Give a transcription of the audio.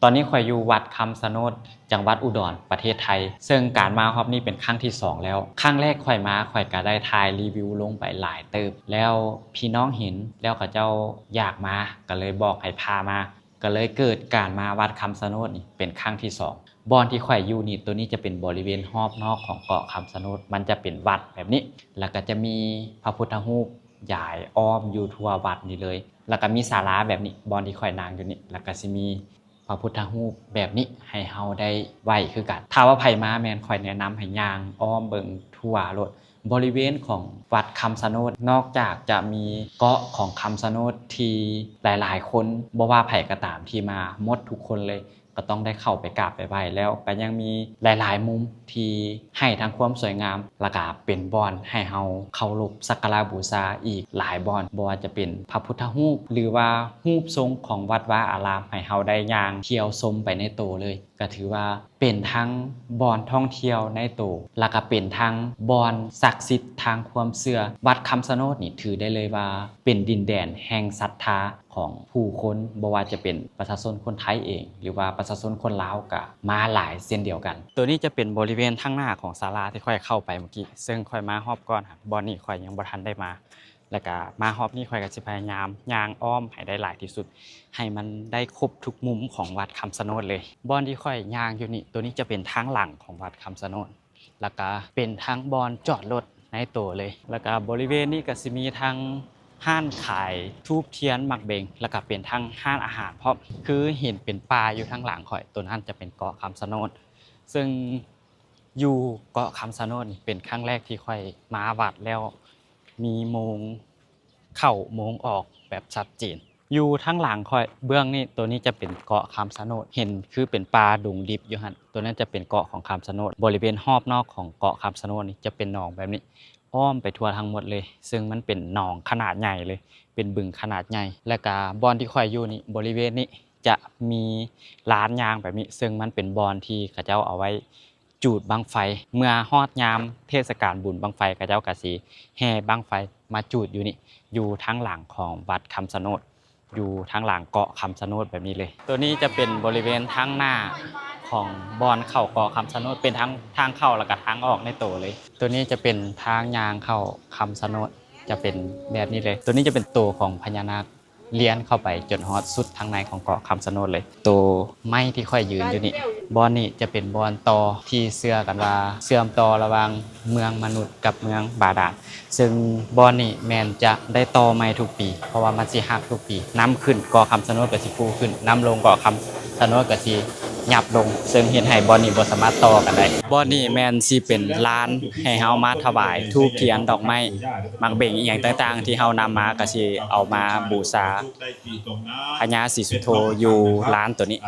ຕອນນີ້ຂ້ອຍຢູ່ວັດຄຳຊະໂນດ ຈັງຫວັດອຸດອນ ປະເທດໄທ ເຊິ່ງການມາຮອບນີ້ເປັນຄັ້ງທີສອງແລ້ວ. ຄັ້ງແລກຂ້ອຍມາ ຂ້ອຍກະໄດ້ຖ່າຍຣີວິວລົງໄປຫຼາຍເຕີບ ແລ້ວພີ່ນ້ອງເຫັນ ແລ້ວເຂົາເຈົ້າຢາກມາ ກະເລີຍບອກໃຫ້ພາມາ ກະເລີຍເກີດການມາວັດຄຳຊະໂນດນີ້ເປັນຄັ້ງທີສອງ. ບ່ອນທີ່ຂ້ອຍຢູ່ນີ້ ໂຕນີ້ຈະເປັນບໍລິເວນຮອບນອກຂອງເກາະຄຳຊະໂນດ ມັນຈະເປັນວັດແບບນີ້ ແລ້ວກະຈະມີພະພຸດທະຮູບຢາຍອ້ອມຢູ່ທົ່ວວັດນີ້ເລີຍ ແລ້ວກະມີສາລາແບບນີ້ ບ່ອນທີ່ຂ້ອຍນັ່ງຢູ່ນີ້ ແລ້ວກະຊິມີ ພະພຸດທະຮູບແບບນີ້ໃຫ້ເຮົາໄດ້ໄຫວ້ຄືກັນ. ຖ້າວ່າໃຜມາແມ່ນຂ້ອຍແນະນຳໃຫ້ຍ່າງອ້ອມເບິ່ງທົ່ວໂລດ. ບໍລິເວນຂອງວັດຄຳຊະໂນດ ນອກຈາກຈະມີເກາະຂອງຄຳຊະໂນດທີ່ຫຼາຍໆຄົນ ບໍ່ວ່າໃຜກໍຕາມທີ່ມາ ໝົດທຸກຄົນເລີຍ ກໍຕ້ອງໄດ້ເຂົ້າໄປກາບໄປໄຫວ້ ແລ້ວກໍຍັງມີຫຼາຍໆມຸມທີ່ໃຫ້ທັງຄວາມສວຍງາມ ແລ້ວກະເປັນບ່ອນໃຫ້ເຮົາເຄົາລົບສັກກາລະບູຊາອີກຫຼາຍບ່ອນ ບໍ່ວ່າຈະເປັນພະພຸດທະຮູບ ຫຼືວ່າຮູບຊົງຂອງວັດວາອາລາມ ໃຫ້ເຮົາໄດ້ຍ່າງທ່ຽວຊົມໄປໃນໂຕເລີຍ ກໍຖືວ່າເປັນທັງບ່ອນທ່ອງທ່ຽວໃນໂຕ ແລ້ວກະເປັນທັງບ່ອນສັກສິດທາງຄວາມເຊື່ອ. ວັດຄຳຊະໂນດນີ້ຖືໄດ້ເລີຍວ່າເປັນດິນແດນແຫ່ງສັດທາ ຂອງຜູ້ຄົນ ບໍ່ວ່າຈະເປັນປະຊາຊົນຄົນໄທເອງ ຫຼືວ່າປະຊາຊົນຄົນລາວກະມາຫຼາຍເຊັ່ນດຽວກັນ. ໂຕນີ້ຈະເປັນບໍລິເວນທາງໜ້າຂອງສາລາທີ່ຂ້ອຍເຂົ້າໄປເມື່ອກີ້ ເຊິ່ງຂ້ອຍມາຮອບກ່ອນຫັ້ນ ບ່ອນນີ້ຂ້ອຍຍັງບໍ່ທັນໄດ້ມາ ແລ້ວກະມາຮອບນີ້ຂ້ອຍກະຊິພະຍາຍາມຍ່າງອ້ອມໃຫ້ໄດ້ຫຼາຍທີ່ສຸດ ໃຫ້ມັນໄດ້ຄົບທຸກມຸມຂອງວັດຄຳຊະໂນດເລີຍ. ບ່ອນທີ່ຂ້ອຍຍ່າງຢູ່ນີ້ ໂຕນີ້ຈະເປັນທາງຫຼັງຂອງວັດຄຳຊະໂນດ ແລ້ວກະເປັນທັງບ່ອນຈອດລົດໃນໂຕເລີຍ ແລ້ວກະບໍລິເວນນີ້ກະຊິມີທັງຮ້ານຂາຍທູບທຽນໝາກເບັງ ແລ້ວກະເປັນທັງຮ້ານອາຫານພ້ອມ ຄືເຫັນເປັນປ່າຢູ່ທາງຫຼັງຂ້ອຍ ໂຕນັ້ນຈະເປັນເກາະຄຳຊະໂນດ ເຊິ່ງຢູ່ເກາະຄຳຊະໂນດນີ້ເປັນຄັ້ງແລກທີ່ຂ້ອຍມາວັດ ແລ້ວມີໂມງເຂົ້າໂມງອອກແບບຊັດເຈນ. ຢູ່ທາງຫຼັງຂ້ອຍເບື້ອງນີ້ ໂຕນີ້ຈະເປັນເກາະຄຳຊະໂນດ ເຫັນຄືເປັນປ່າດົງດິບຢູ່ຫັ້ນ ໂຕນັ້ນຈະເປັນເກາະຂອງຄຳຊະໂນດ. ບໍລິເວນຮອບນອກຂອງເກາະຄຳຊະໂນດນີ້ຈະເປັນໜອງແບບນີ້ ອ້ອມໄປທົ່ວທັງໝົດເລີຍ ເຊິ່ງມັນເປັນໜອງຂະໜາດໃຫຍ່ເລີຍ ເປັນບຶງຂະໜາດໃຫຍ່ ແລ້ວກະບ່ອນທີ່ຂ້ອຍຢູ່ນີ້ ບໍລິເວນນີ້ຈະມີລານຍ່າງແບບນີ້ ເຊິ່ງມັນເປັນບ່ອນທີ່ເຂົາເຈົ້າເອົາໄວ້ ຈູດບັ້ງໄຟ ເມື່ອຮອດຍາມເທດສະການບຸນບັ້ງໄຟ ເຂົາເຈົ້າກະຊິແຫ່ບັ້ງໄຟມາຈູດຢູ່ນີ້ ຢູ່ທາງຫຼັງຂອງວັດຄຳຊະໂນດ ຢູ່ທາງຫຼັງເກາະຄຳຊະໂນດແບບນີ້ເລີຍ. ໂຕນີ້ຈະເປັນບໍລິເວນທາງໜ້າຂອງບ່ອນເຂົ້າເກາະຄຳຊະໂນດ ເປັນທັງທາງເຂົ້າ ແລ້ວກະທາງອອກໃນໂຕເລີຍ. ໂຕນີ້ຈະເປັນທາງຍ່າງເຂົ້າຄຳຊະໂນດ ຈະເປັນແບບນີ້ເລີຍ. ໂຕນີ້ຈະເປັນໂຕຂອງພະຍານາກ ລຽນເຂົ້າໄປຈົນຮອດສຸດທາງໃນຂອງເກາະຄຳຊະໂນດເລີຍ. ໂຕໄມ້ທີ່ຂ້ອຍຢືນຢູ່ນີ້ ບ່ອນນີ້ຈະເປັນບ່ອນຕໍ່ທີ່ເຊື່ອກັນວ່າເຊື່ອມຕໍ່ລະຫວ່າງເມືອງມະນຸດກັບເມືອງບາດານ ເຊິ່ງບ່ອນນີ້ແມ່ນຈະໄດ້ຕໍ່ໃໝ່ທຸກປີ ເພາະວ່າມັນຊິຫັກທຸກປີ. ນ້ຳຂຶ້ນເກາະຄຳຊະໂນດກໍຊິຟູຂຶ້ນ ນ້ຳລົງເກາະຄຳຊະໂນດກໍຊິຫຍັບລົງ ເຊິ່ງເຮັດໃຫ້ບ່ອນນີ້ບໍ່ສາມາດຕໍ່ກັນໄດ້. ບ່ອນນີ້ແມ່ນຊິເປັນລານໃຫ້ເຮົາມາຖວາຍທູບທຽນດອກໄມ້ ໝາກເບັງອີ່ຫຍັງຕ່າງໆ ທີ່ເຮົານຳມາກໍຊິເອົາມາບູຊາພະຍາສີສຸໂທຢູ່ລານໂຕນີ້.